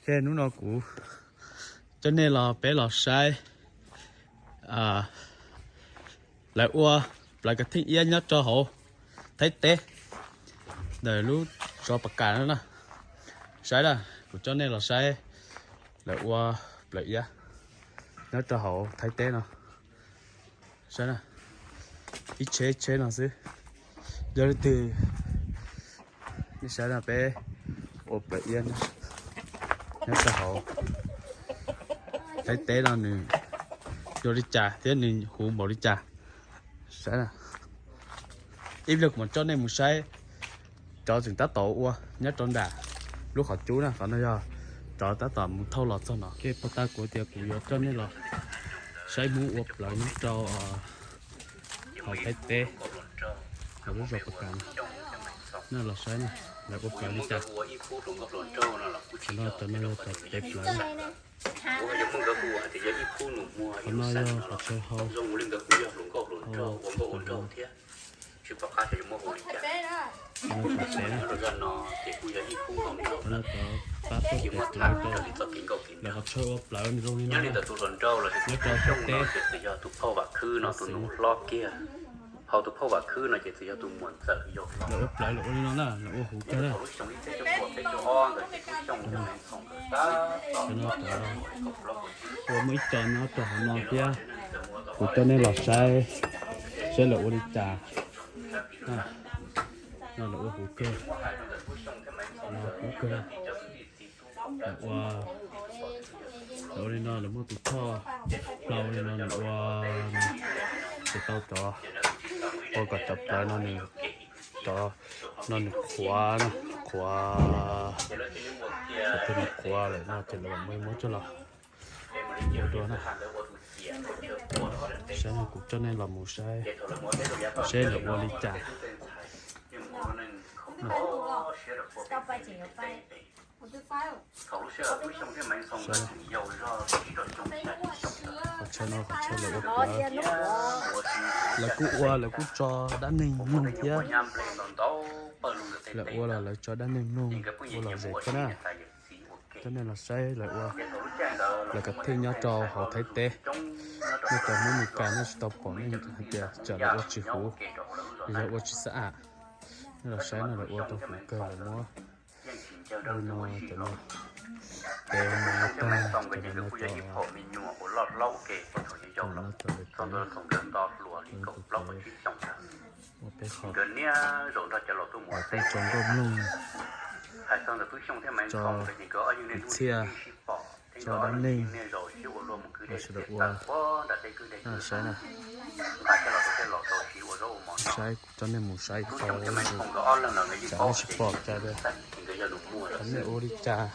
Tej hnub no kuv coj nej los peb los saib lawv ua plawv kav theej iab nyob rau hauv Thaib teb, ntawm lub zos Pas Kas no na. Saib na, kuv coj nej los saib lawv ua plawv iab nyob rau hauv Thaib teb no. Saib na, ib tsheb ib tsheb no xwb. Yog leej twg, nej saib na, peb ua plawv iab nyob rau hauv Thaib teb no nws zoo li cas thiab nws huv npaum li cas. Saib na, ib pliag kuv mam coj nej mus saib cov tseem tab tom ua nyob rau nram lub qhov cub na. Qhov no yog cov tab tom mus thauj los txog no. Pog tag kuv tias kuv yuav coj nej los saib Hmoob ua plawv nyob rau hauv Thaib teb, hauv lub zos Pas Kas no. Nej los saib na, lawv ua plawv li cas. Qhov no, cov no yog cov tev plawv na. Qhov no yog qhov chaw hau, hau, hau, qhov no cov tev na. Qhov no cov pab tuaj tev plawv rau lawv qhov chaw ua plawv zoo li no nyob rau Thaib teb. Lawv ua plawv lawv ua li no na, lawv ua huv kawg na. Cov no ua muaj ib co nyob rau hauv no thiab, kuv coj nej los saib, saib lawv ua li cas. No lawv ua huv kawg, no huv kawg. Lawv ua, lawv ua li no, lawv muaj tus choj plaws li no, lawv ua, ces tau cov, ua kom cov plawv no nws, cov no nws qhuav, qhuav, cov twg nws qhuav lawm no ces lawv mam muab coj los ua dua na. Saib no, kuv coj nej los mus saib, saib lawv ua li cas. Qhov chaw no qhov chaw lawv ua plawv, lawv kuj ua, lawv kuj tso dab neeg mloog thiab. Lawv ua los lawv tso dab neeg mloog ua lom zem thiab na. Coj nej los saib lawv ua plawv kav theej nyob rau hauv Thaib teb. Nej cov Hmoob Mes Kas nej tsis tau pom nej hais tias tsam lawv ua tsis huv, yog ua tsis xab am. Nej los saib no, lawv ua tau huv kawg, lawv muab no, cov no tev no tag, cov no cov, cov no cov lawv tev, ua peb qho, lawv kuj tso nkauj mloog, tso ntxhiaj, tso dab neeg, sawv daws ua, saib na. Saib, kuv coj nej mus saib ib qho, tsam nej tsis pom cas li, nej ua li cas.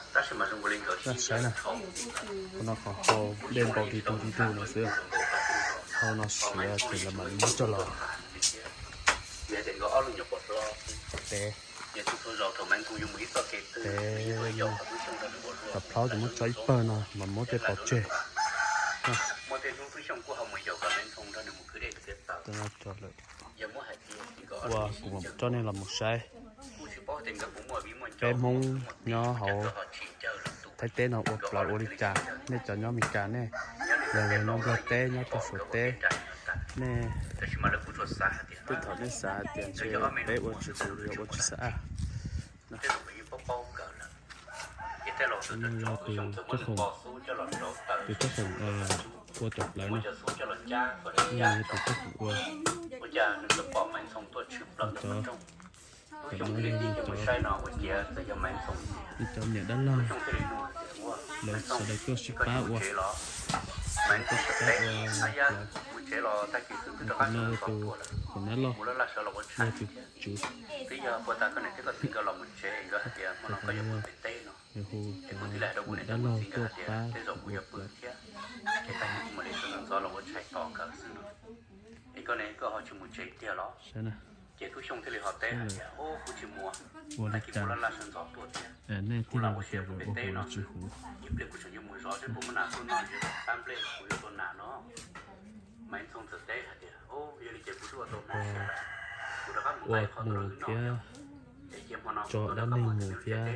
Saib na, qhov no qhov hau dej npau di dug di dug no xwb. Hau no siav ces lawv mam li muab coj los tev, tev, cov plhaub ces muab tso ib pawg no mas muab tej pov tseg. Ua kuv mam coj nej los mus saib peb Hmoob nyob hauv Thaib teb no ua plawv ua li cas. Nej cov nyob Mes Kas nej, yog nyob Nplog teb, nyob rau Suav teb, nej tej thaum nej xav hais tias ntshe peb ua tsis huv, yog ua tsis xab am. Tus tsob khoom, tus tsob khoom ua cov plawv no, tus tsob khoom ua, cov, cov no yog cov, cov niam dab laug, lawv sawv daws tuaj sib pab ua, tuaj sib pab ua plawv. Tus no yog tus, tus nab loj, yog tus tswv. Tus no yog nws hu cov niam dab laug tuaj pab ua plawv. Saib na, ua li cas, nej thiaj li tias ua huv tsis huv. Ua mus thiab, tso dab neeg mus thiab,